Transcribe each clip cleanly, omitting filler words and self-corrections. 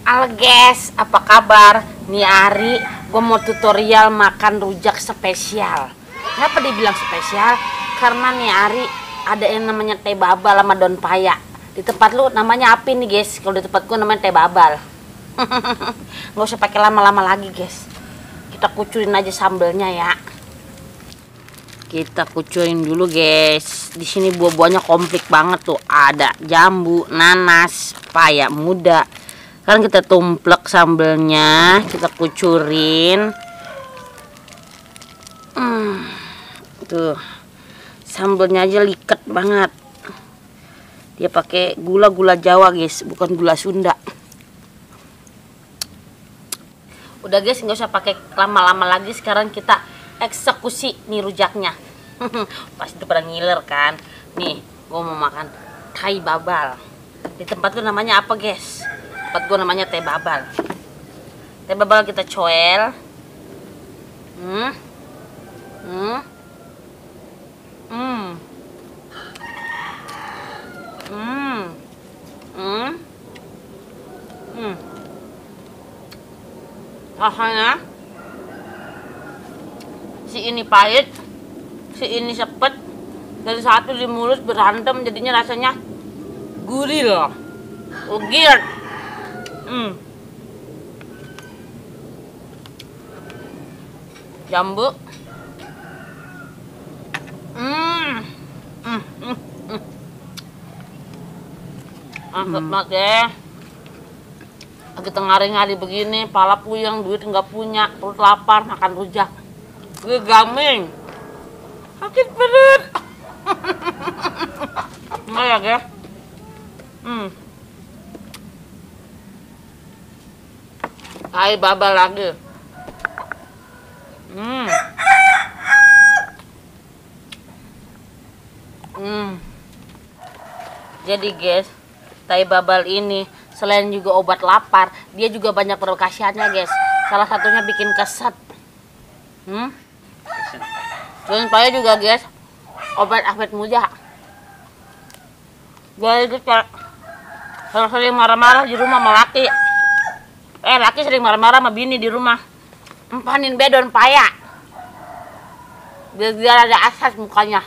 Halo guys, apa kabar? Nih Ari, gue mau tutorial makan rujak spesial. Kenapa dibilang spesial? Karena nih Ari, ada yang namanya teh babal sama daun paya. Di tempat lu namanya apa nih guys? Kalau di tempat gue namanya teh babal. Nggak usah pakai lama-lama lagi guys. Kita kucurin aja sambelnya ya. Kita kucurin dulu guys. Di sini buah-buahnya komplit banget tuh. Ada jambu, nanas, paya muda. Sekarang kita tumplek sambelnya, kita kucurin. Tuh, sambelnya aja liket banget. Dia pakai gula Jawa guys, bukan gula Sunda. Udah guys, nggak usah pakai lama-lama lagi. Sekarang kita eksekusi nih rujaknya. Pasti pada ngiler kan. Nih, gue mau makan teh babal. Di tempat tuh namanya apa guys? Tempat gue namanya teh babal. Teh babal kita coel. Rasanya si ini pahit, si ini sepet. Dari satu di mulut berantem jadinya rasanya gurih loh. Ugir. Jambu. Mantap banget ya. Lagi tengah hari begini, pala puyeng, duit nggak punya, perut lapar, makan rujak. Gue gaming. Sakit perut. Enggak ya, guys? Teh babal lagi. Jadi guys, teh babal ini selain juga obat lapar, dia juga banyak berkhasiatnya guys. Salah satunya bikin keset. Dan paya juga guys, obat awet muda. Jadi kalau sering marah-marah di rumah sama laki. Laki sering marah-marah sama bini di rumah. Empanin daun paya. Biar ada asas mukanya.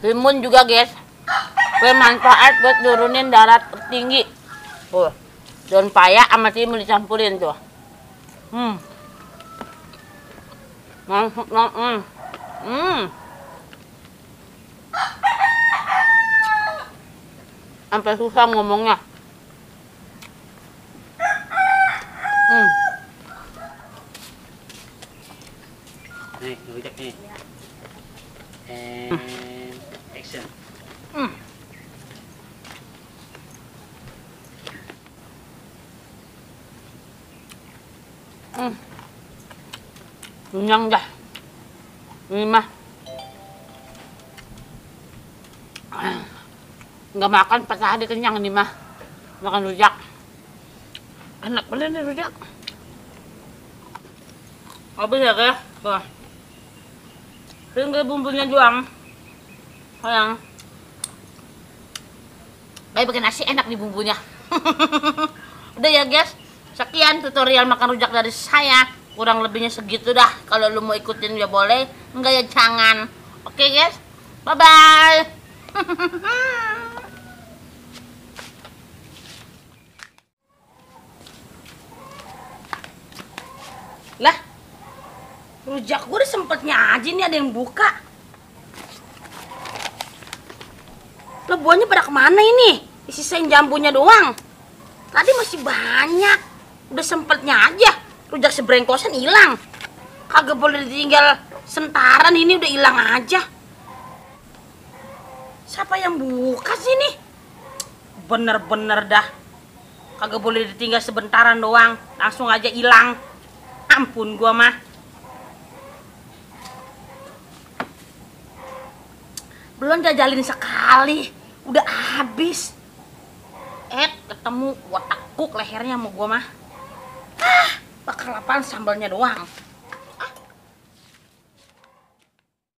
Limun juga guys, bermanfaat buat nurunin darah tinggi. Tuh, daun paya sama timun dicampurin tuh. Mantap. Sampai susah ngomongnya. Nih, rujak nih. Action. Kenyang dah. Ini mah nggak makan patah hari kenyang nih mah. Makan rujak. Enak bener nih rujak. Habis ya guys. Tuh. Tinggal bumbunya doang. Sayang. Kayak pakai nasi enak nih bumbunya. Udah ya guys. Sekian tutorial makan rujak dari saya. Kurang lebihnya segitu dah. Kalau lu mau ikutin ya boleh. Enggak ya jangan. Oke guys. Bye bye. Lah, rujak gue udah sempetnya aja nih ada yang buka. Lah buahnya pada kemana ini? Disisain jambunya doang. Tadi masih banyak. Udah sempetnya aja. Rujak sebrengkosan hilang. Kagak boleh ditinggal sentaran, ini udah hilang aja. Siapa yang buka sih nih? Bener-bener dah. Kagak boleh ditinggal sebentaran doang. Langsung aja hilang. Ampun gua mah. Belum jajalin sekali, udah habis. Ketemu gua tekuk lehernya sama gua mah. Bakal apaan sambalnya doang.